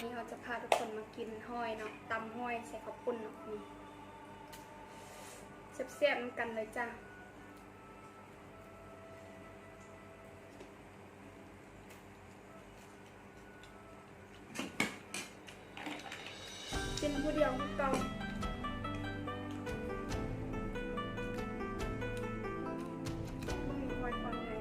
ນີ້ເຮົາຈະພາທຸກຄົນມາກິນຫອຍເນາະ, ຕຳຫອຍໃສ່ເຂົ້າປຸ້ນເນາະ, ນີ້ ແຊບໆນຳກັນເລີຍຈ້າ. ກິນຜູ້ດຽວຄືເກົ່າ. ເບິ່ງຫອຍຄວາມໃຫຍ່.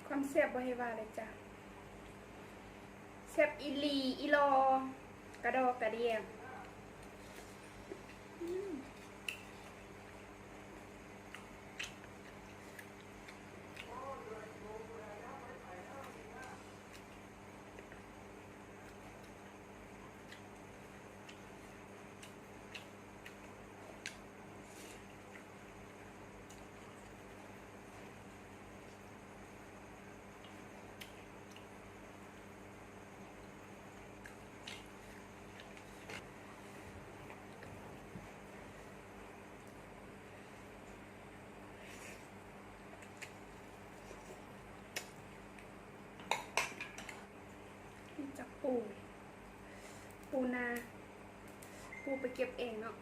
ຄວາມແຊບບໍ່ໃຫ້ວ່າເລີຍຈ້າ. ແຊບອີ່ຫຼີອີ່ຫຼໍ່ ກະດໍກະເດຍ. ອືມ. ຈາກປູ ປູນາ ປູໄປເກັບເອງເນາະ.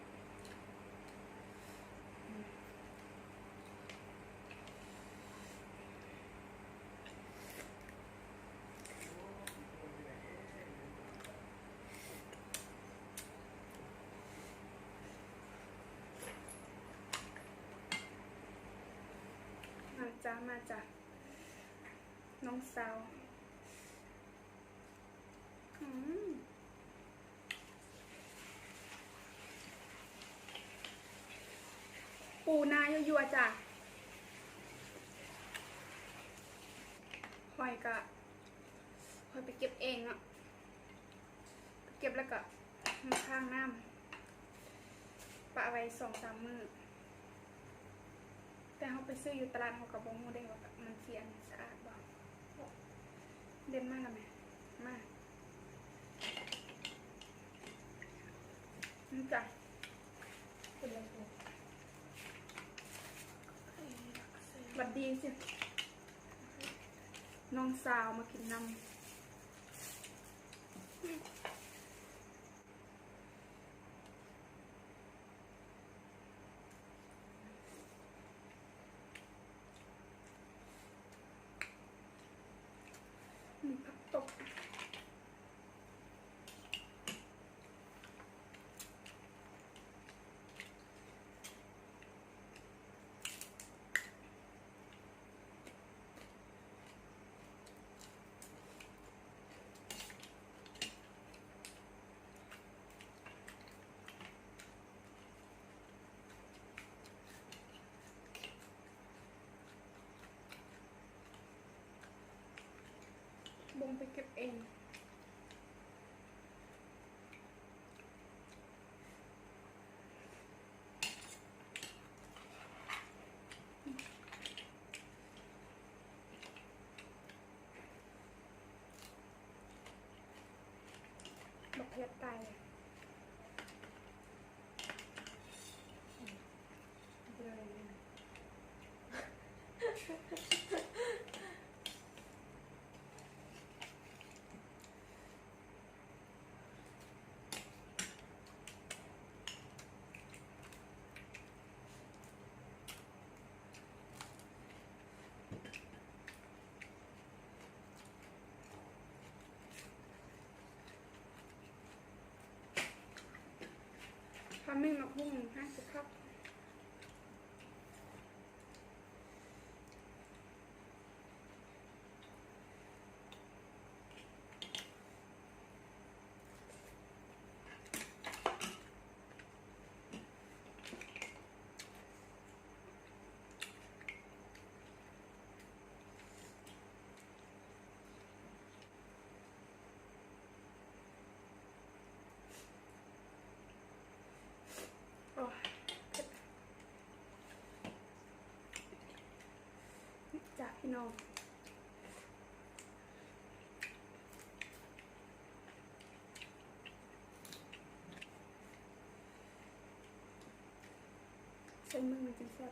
ມາຈ້າ ມາຈ້າ ນ້ອງສາວ. ອືມ ປູນາຍົວໆ ຈ້າ. ຫອຍກະ ຫອຍໄປເກັບເອງເນາະ, ໄປເກັບແລ້ວກະມາຄ້າງນ້ຳ ປະໄວ້ສອງສາມມື້. ແຕ່ເຮົາໄປຊື້ຢູ່ຕະຫຼາດ ເຮົາກໍບໍ່ຮູ້ເດ້ວ່າມັນຊິອັນສະອາດບໍ່. ເດັ່ນມາລະແມ່ ມາ ນີ້ຈ້າ. ຫວັດດີຊິ ນ້ອງສາວມາກິນນຳ. ມີຜັກຕົບ. ອ ໄປເກັບເອງ. ບັກເຜັດໄຕ. ຖ້າມີໝາກຫຸ່ງແຮງຊິຄັກ. ໂອ້ຍ ເຜັດ ຈ້າ ພີ່ນ້ອງ. ໃສ່ມືມັນຈຶ່ງແຊບ.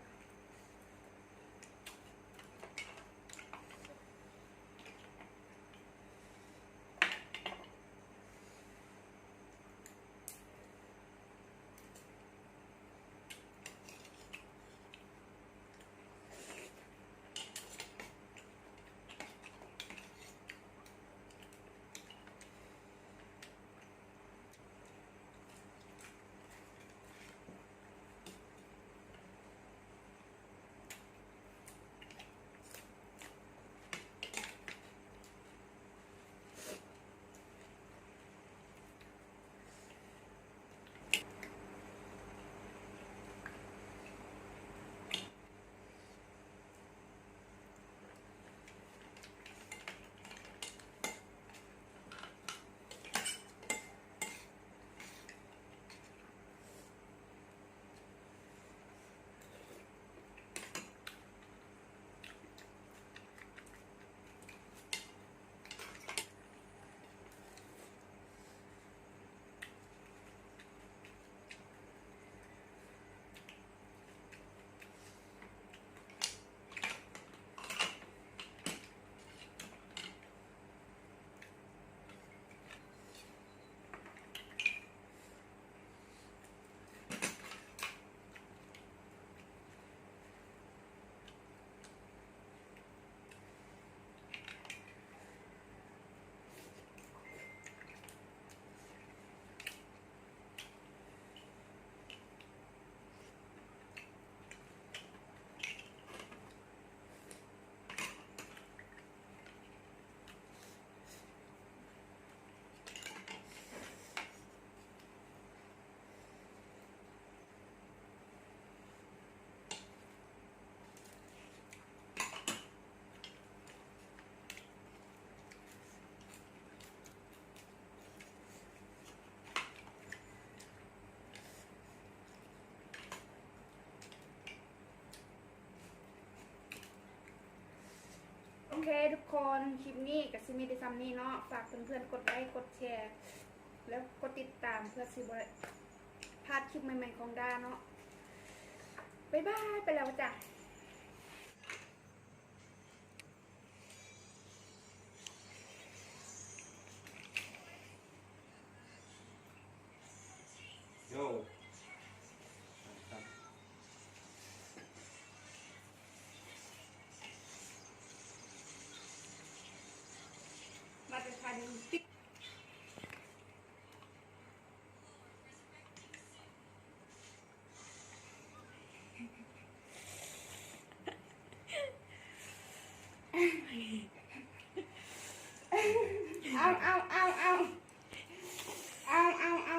ໂອເຄທຸກຄົນ ຄລິບນີ້ກໍຊິມີແຕ່ສ່ຳນີ້ເນາະ. ຝາກເພື່ອນໆກົດໄລ ກົດແຊ ແລ້ວກົດຕິດຕາມ ເພື່ອຊິບໍ່ໄດ້ພາດຄລິບໃໝ່ໆຂອງດາເນາະ. ບາຍບາຍ ໄປແລ້ວຈ້າ. ໂຢ ມາແຕ່ທາງນີ້. ເອົາ ເອົາ ເອົາ ເອົາ.